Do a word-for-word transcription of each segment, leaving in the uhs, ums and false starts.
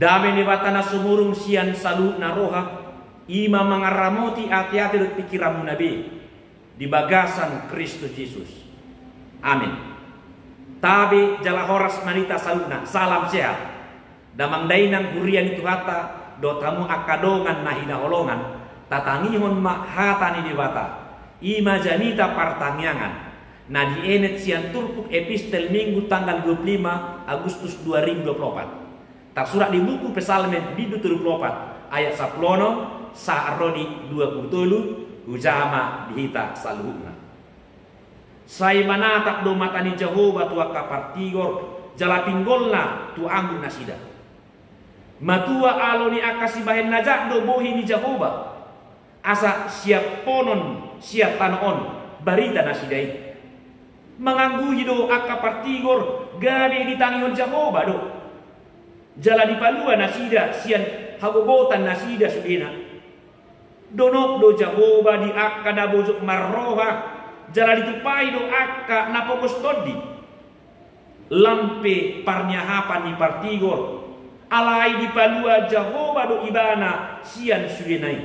Dame ni Debata na sumurung sian saluhutna roha, i ma mangaramoti ateate dohot pingkiranmuna be di bagasan Kristus Jesus. Amen. Tabe jala horas ma di hita saluhutna. Salam sehat. Damang dainang huria ni Tuhanta dohot hamu angka dongan na hinaholongan, tatangihon ma hata ni Debata, i ma jamita partangiangan, na dienet sian turpuk epistel Minggu tanggal dua puluh lima Agustus dua ribu dua puluh opat. Tarsurat di buku Psalmen bindu tolu pulu opat ayat sampulu onom sahat ro di dua pulu tolu, hujaha ma di hita saluhutna. Sai manatap do mata ni Jahowa tu angka partigor, jala pinggolna tu anggun nasida. Matua alo ni angka sibahen na jat do bohi ni Jahowa, asa siaphonon sian tano on barita nasida i. Mangangguhi do angka partigor, gabe ditangihon Jahowa do. Jala dipalua nasida sian hagogotan nasida sudena. Donok do Jahowa di angka na bojok marroha, jala ditumpahi do angka na pogos tondi. Lam pe parniahapan ni partigor, alai dipalua Jahowa do ibana sian sudena i.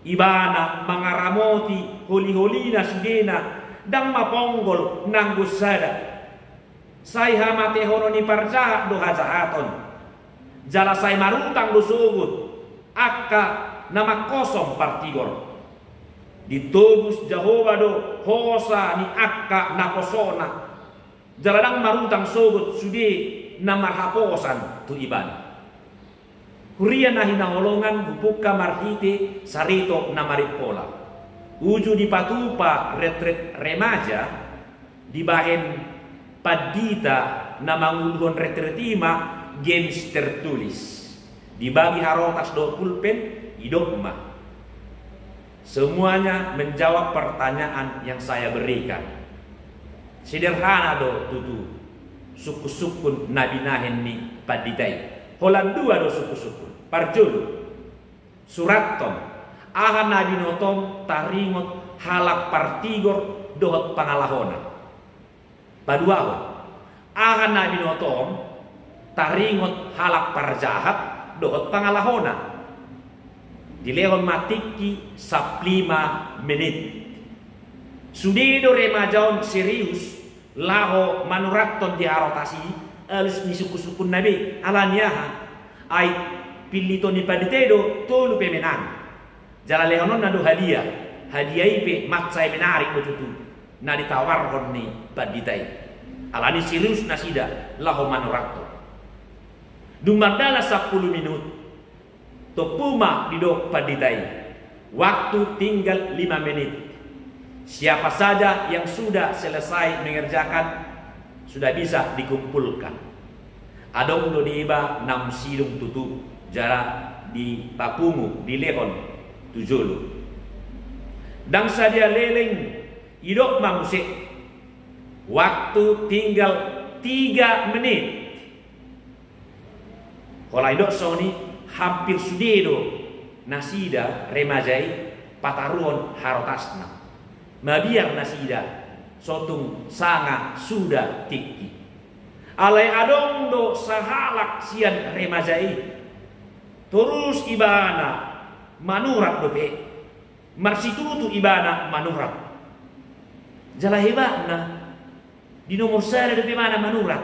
Ibana mangaramoti holiholina sudena, ndang maponggol nanggo sada. Sai hamatehonon ni parjahat do hajahaton, jala sai marutang do sogot angka na mangkosong partigor. Ditobus Jahowa do hosa ni angka naposona, jala ndang marutang sogot sude na marhaposan tu ibana. Huria na hinaholongan, hupungka marhite sarito na marimpola. Uju dipatupa retret remaja, dibahen pandita na manguluhon retret i ma games tertulis. Dibagi harotas dohot pulpen, didok ma: Semuanya menjawab pertanyaan yang saya berikan. Sederhana do tutu sungkunsungkun na binahen ni pandita i. Holan dua do sungkunsungkun. Parjolo, surathon aha na binotom taringot halak partigor dohot pangalahona. Paduahon, aha na binotom taringot halak parjahat dohot pangalahona. Dilehon ma tingki sampulu lima menit. Sude do remaja on serius laho manurathon di harotas i alus ni sungkunsungkunna be. Ala ni aha? Ai pilliton ni pandita i do tolu pe menang. Jala lehononna do hadiah. Hadiah i pe mansai menarik do tutu na ditawarhon ni pandita i. Ala ni serius nasida laho manurathon. Dung mardalan sampulu minut, tompu ma didok pandita i: Waktu tinggal lima menit. Siapa saja yang sudah selesai mengerjakan, sudah bisa dikumpulkan. Adong do deba naung sidung tutu, jala dipapungu, dilehon tu jolo. Ndang sadia leleng, didok ma muse: Waktu tinggal tiga menit. Holan didok songon i, hampir sude do nasida remaja i pataruhon harotasna. Mabiar nasida, so tung sanga suda tingki. Alai adong do sahalak sian remaja i, torus ibana manurat dope. Marsitutu ibana manurat. Jala hebatna, di nomor sada dope ibana manurat.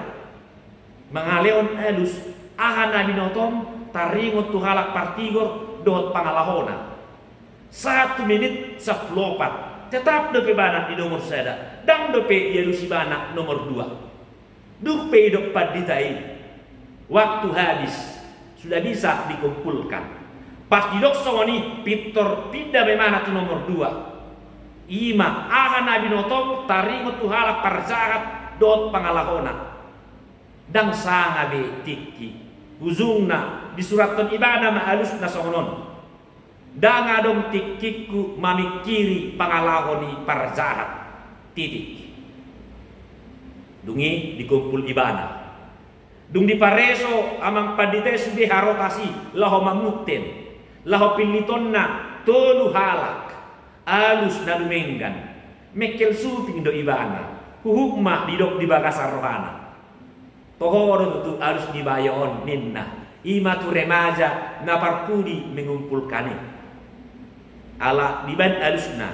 Mangalehon alus aha na binotom taringot tu halak partigor dohot pangalahona. Satu menit sampulu opat. Tetap dope ibana di nomor sada. Ndang dope dialus ibana nomor dua. Dung pe didok pandita i, waktu habis, sudah bisa dikumpulkan. Pas didok songon i, pintor pinda ma ibana tu nomor dua. I ma aha na binotom taringot tu halak parjahat dohot pangalahona. Ndang sanga be tingki. Ujungna disurathon ibana ma alusna songon on: Ndang adong tingkingku mamingkiri pangalaho ni parjahat. Titik. Dung i dikumpul ibana. Dung dipareso amang pandita i sude harotas i laho mamunten, laho pillitonna tolu halak, alus na dumenggan, mengkel suping do ibana, huhut ma didok di bagasan rohana: Toho do tutu alus ni bayo on, ninna. I ma tu remaja na parpudi mengumpulkan i. Ala dibaen alusna,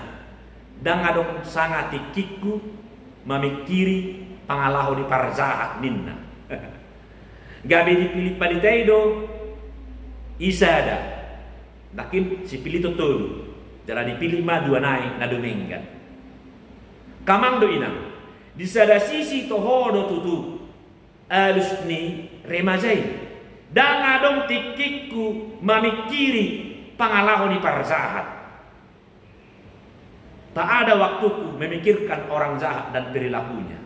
ndang adong sanga tingkingku mamingkiri pangalaho ni parjahat ninna. Gabe dipillit pandita i do i sada. Nangkin sipillit on tolu. Jala dipillit ma dua nai na dumenggan. Amang dohot inang, di sada sisi toho do tutu alus ni remaja i. Ndang adong tingkingku mamingkiri pangalaho ni parjahat. Tak ada waktuku memikirkan orang jahat dan perilakunya.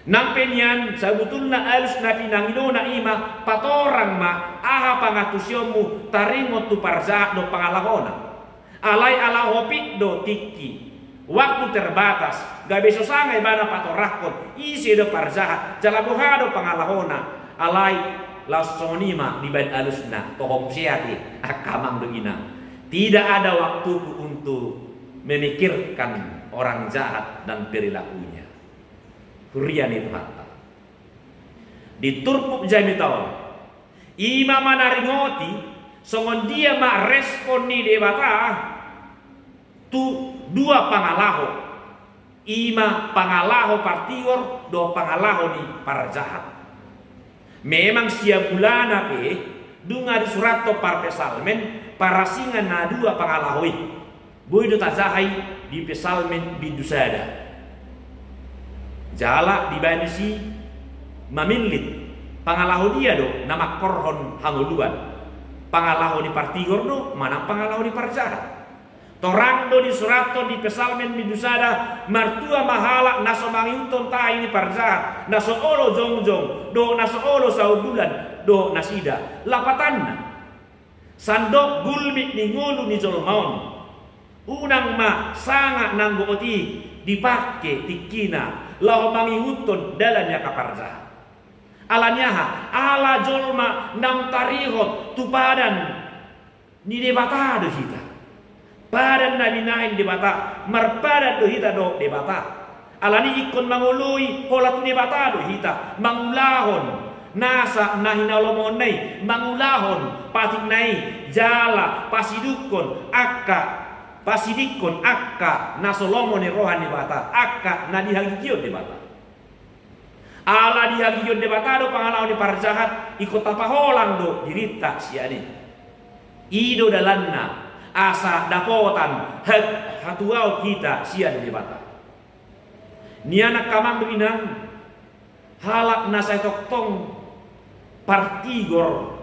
Nang pe nian, sabutulna alus na pinangidona i ma patorang ma aha pangantusionmu taringot tu parjahat dohot pangalahona. Alai ala hopit do tingki, waktu terbatas, gabe so sanga ibana patorangkon ise do parjahat jala boha do pangalahona. Alai laos songon i ma dibaen alusna, toho muse ate, angka amang dohot inang. Tidak ada waktuku untuk memikirkan orang jahat dan perilakunya. Huria ni Tuhanta. Di turpuk jamita on, i ma manaringoti songon dia ma respon ni Debata tu dua pangalaho, i ma pangalaho partigor dohot pangalaho ni parjahat. Memang sian mulana pe, dung adong surat tu parpsalmen, parasingan na dua pangalaho i. Boi do tajaha i di Psalmen bindu sada. Jala dibaen disi mamillit, pangalaho dia do na mangkorhon hangoluan. Pangalaho ni partigor do manang pangalaho ni parjahat. Torang do disurathon di Psalmen bindu sada, martua ma halak na so mangihuthon tahi ni parjahat, na so olo jongjong dohot na so olo sahundulan dohot nasida. Lapatanna, sandok gulmit ni ngolu ni jolma on, unang ma sanga nanggo otik dipangke tingkina laho mangihuthon dalan ni angka parjahat. Ala ni aha? Ala jolma naung tarihot tu padan ni Debata do hita. Padan na binahen Debata, marpadan do hita dohot Debata. Ala ni ingkon mangoloi holan tu Debata do hita, mangulahon nasa na hinalomohonna i, mangulahon patikna i, jala pasidungkon angka, pasidingkon angka na so lomo ni roha ni Debata, angka na dihagigion Debata. Ala dihagigion Debata do pangalaho ni parjahat, ingkon tapaholang do dirinta sian i. I do dalanna asa dapotan hat-, hatuaon hita sian Debata. Nian angka amang dohot inang, halak na sai tongtong partigor,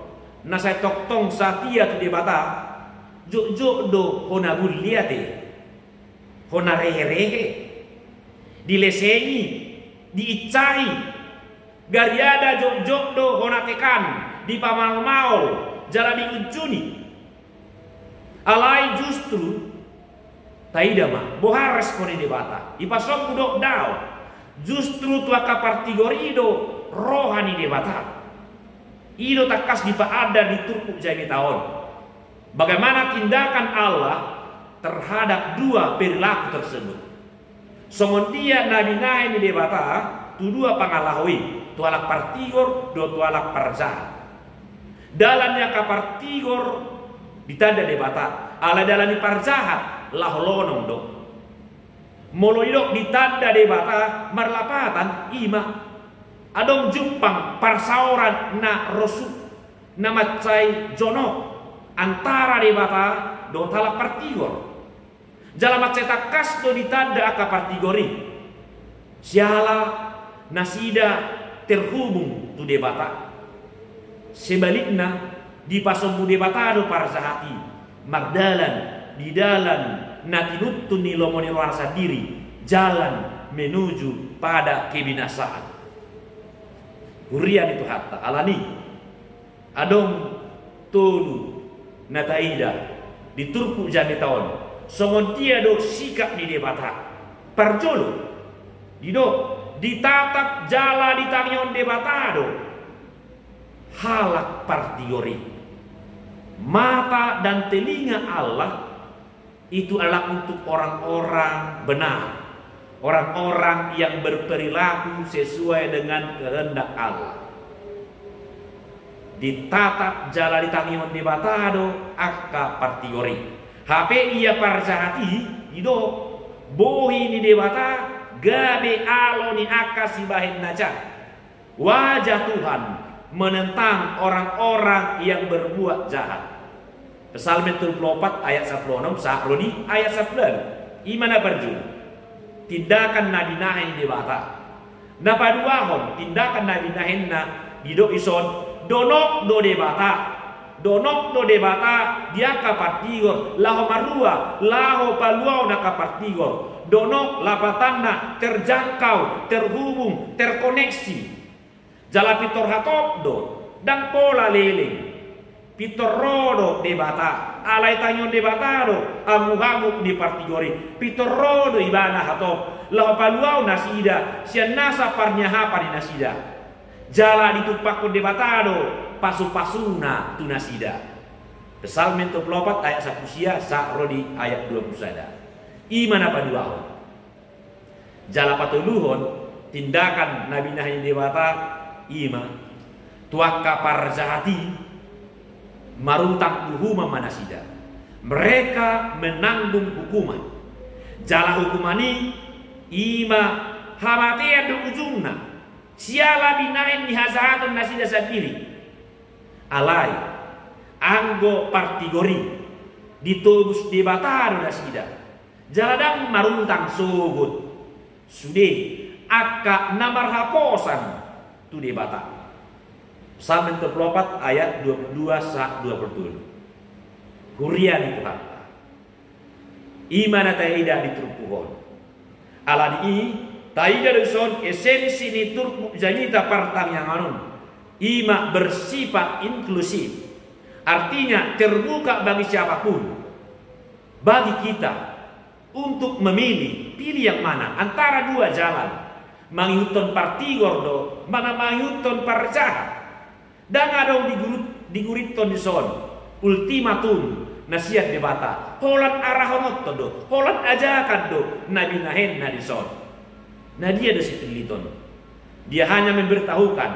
na sai tongtong satia tu Debata, jotjot do hona bulli ate, hona reherehe, dilesengi, diinsahi, gariada jotjot do hona tekan, dipamaolmaol, jala diunjuni. Alai justru, taida ma, boha respon ni Debata? Dipasombu do dao? Justru tu angka partigor i do roha ni Debata. I do tangkas dipaandar di turpuk jamita on. Bagaimana tindakan Allah terhadap dua perilaku tersebut? Songon dia na binahen ni Debata tu dua pangalaho i, tu halak partigor dohot tu halak parjahat. Dalan ni angka partigor ditanda Debata, ala dalan ni parjahat laho lonong do. Molo didok ditanda Debata marlapatan, i ma adong jumpang parsaoran na rosuh, na mansai jonok antara Debata dohot halak partigor. Jala mansai tangkas do ditanda angka partigor i, siala nasida terhubung tu Debata. Sebalikna, dipasombu Debata do parjahat i mardalan di dalan na tinuntun ni lomo ni rohana sandiri, jalan menuju pada kebinasaan. Huria ni Tuhanta, ala ni i adong tolu na taida di turpuk jamita on, songon dia do sikap ni Debata. Parjolo, didok, ditatap jala ditangihon Debata do halak partigor i. Mata dan telinga Allah itu adalah untuk orang-orang benar, orang-orang yang berperilaku sesuai dengan kehendak Allah. Ditatap jala ditangihon Debata do angka partigor i. Hape ia parjahat i, didok, bohi ni Debata gabe alo ni angka sibahen na jahat. Wajah Tuhan menentang orang-orang yang berbuat jahat. Psalmen tolu pulu opat ayat sampulu onom sahat ro di ayat sampulu ualu. I ma na parjolo, tindakan na binahen ni Debata. Na paduahon, tindakan na binahenna, didok dison, donok do Debata. Donok do Debata di angka partigor, laho marua, laho paluaon angka partigor. Donok lapatanna terjangkau, terhubung, terkoneksi. Jala pintor hatop do, ndang pola leleng. Pintor ro do Debata, alai tangihon Debata do angguhangguh ni partigor i. Pintor ro do Ibana hatop, laho paluaon nasida sian nasa parniahapan ni nasida. Jala ditumpakkon Debata do pasupasuna tu nasida. Psalmen tolu pulu opat ayat sampulu sia sahat ro di ayat dua pulu sada. I ma na paduahon. Jala patoluhon, tindakan na binahen ni Debata, i ma, tu angka parjahat i marutang uhuman ma nasida. Mereka menanggung hukuman. Jala hukuman i, i ma hamatean do ujungna. Siala binahen ni hajahaton nasida sandiri. Alai, anggo partigor i, ditobus Debata do nasida. Jala ndang marutang sogot sude angka na marhaposan tu Debata. Psalmen tolu pulu opat ayat dua pulu dua sahat dua pulu tolu. Huria ni Tuhanta. I ma na taida di turpuk on. Alani i, taida do dison esensi ni turpuk jamita partangiangan on. I ma bersifat inklusif. Artinya terbuka bagi siapapun. Bagi kita untuk memilih, pilih yang mana antara dua jalan. Mangihuthon partigor do, manang mangihuthon parjahat. Ndang adong digurut-, digurithon dison ultimatum na sian Debata. Holan arahononhon do, holan ajakan do na binahenna dison. Na dia do sipilliton? Dia hanya memberitahukan,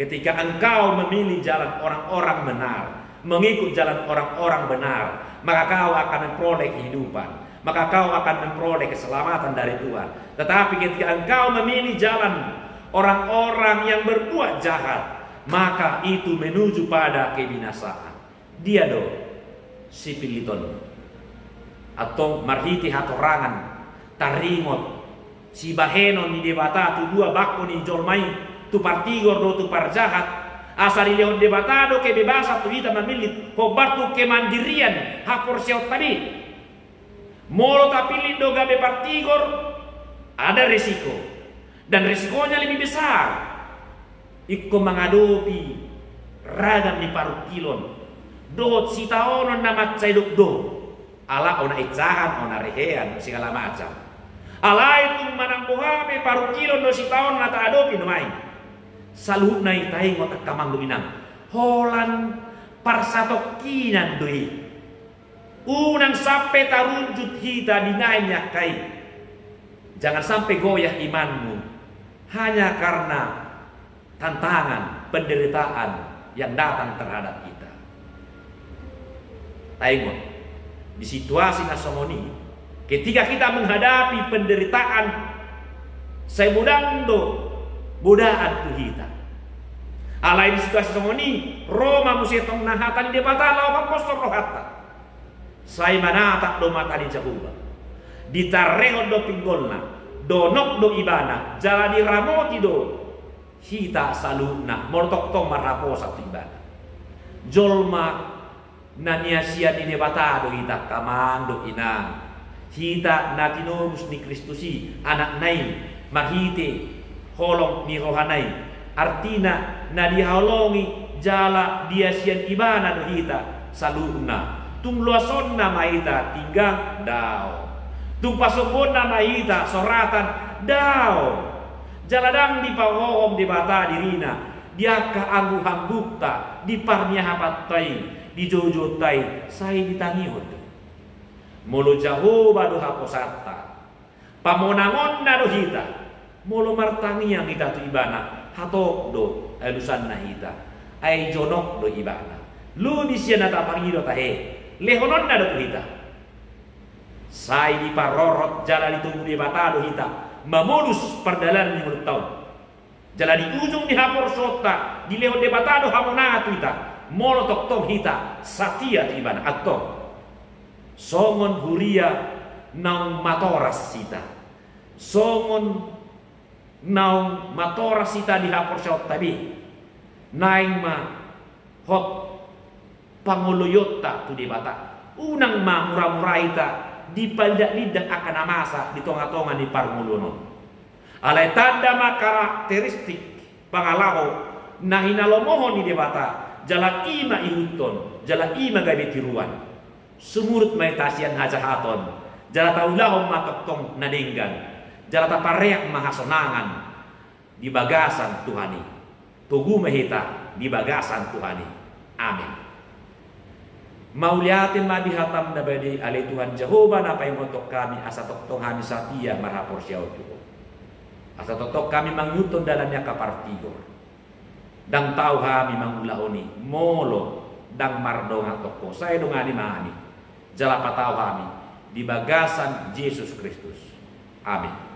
ketika engkau memilih jalan orang-orang benar, mengikut jalan orang-orang benar, maka kau akan memperoleh kehidupan. Maka kau akan memperoleh keselamatan dari Tuhan. Tetapi ketika engkau memilih jalan orang-orang yang berbuat jahat, maka itu menuju pada kebinasaan. Dia do sipilliton? Antong marhite hatorangan taringot sibahenon ni Debata tu dua bangko ni jolma i, tu partigor do tu parjahat. Asa dilehon Debata do kebebasan tu hita mamillit, hombar tu kemandirian haporseaonta be. Molo tapillit do gabe partigor, ada resiko. Dan resikonya lebih besar. Ingkon mangadopi ragam ni parungkilon dohot sitaonon na mansai dokdok. Ala ona insahan, ona rehean, segala macam. Alai tung manang boha pe parungkilon dohot sitaonon na taadopi nuaeng, saluhutna i taingot angka amang dohot inang, holan parsatongkinan do i. Unang sampe tarunjut hita di na nian, angka i. Jangan sampe goyah imanmu hanya karena tantangan, penderitaan yang datang terhadap kita. Taingot, di situasi na songon i, ketika kita menghadapi penderitaan, sai godang do godaan tu hita. Alai di situasi songon i, ro ma muse tong na hata ni Debata laho mamposhon rohanta. Sai manatap do mata ni Jahowa. Ditarehon do pinggolna, donok do Ibana, jala diramoti do hita saluhutna, molo tongtong marhaposan tu Ibana. Jolma na niasian ni Debata do hita, angka amang dohot inang. Hita na tinobus ni Kristus i, Anakna i, marhite holong ni rohana i. Artina, na dihaholongi jala diasian Ibana do hita saluhutna. Tung loasonna ma hita tinggang? Daong. Tung pasombuonna ma hita soratan? Daong. Jala ndang dipahohom Debata dirina di angka angguhangguhta, di parniahapanta i, di joujounta i, sai ditangihon do. Molo Jahowa do haposanta, pamonangonna do hita. Molo martangiang hita tu Ibana, hatop do alusanna hita. Ai jonok do ibana. Lobi sian na tapangido tahe. Lehononna do tu hita. Sai diparorot jala ditogu Debata do hita mamolus pardalanan ni ngolunta on. Jala di ujung ni haporseaonta dilehon Debata do hamonangan tu hita. Molo tongtong hita satia tu ibana, antong. Songon huria naung matoras hita. Songon naung matoras hita di haporseaonta be. Naeng ma hot pangoloionta tu Debata. Unang ma mura-mura hita dipalindang-lindang angka na masa di tonga-tonga ni parngoluon on. Alai tanda ma karakteristik pangalaho na hinalomohon ni Debata, jala i ma ihuthon, jala i ma gabe tiruan. Sumurut ma hita sian hajahaton, jala taulahon ma tongtong na denggan, jala tapareak ma hasonangan di bagasan Tuhan i. Togu ma hita di bagasan Tuhan i. Amen. Mauliate ma di hatam na badia, ale Tuhan Jahowa, na paingothon hami asa tongtong hami satia marhaporseaon tu Ho. Asa tongtong hami mangihuthon dalan ni angka partigor. Ndang tau hami mangulahon i molo ndang mardongan tu Ho, sai dongani ma hami. Jala patau hami di bagasan Jesus Kristus. Amen.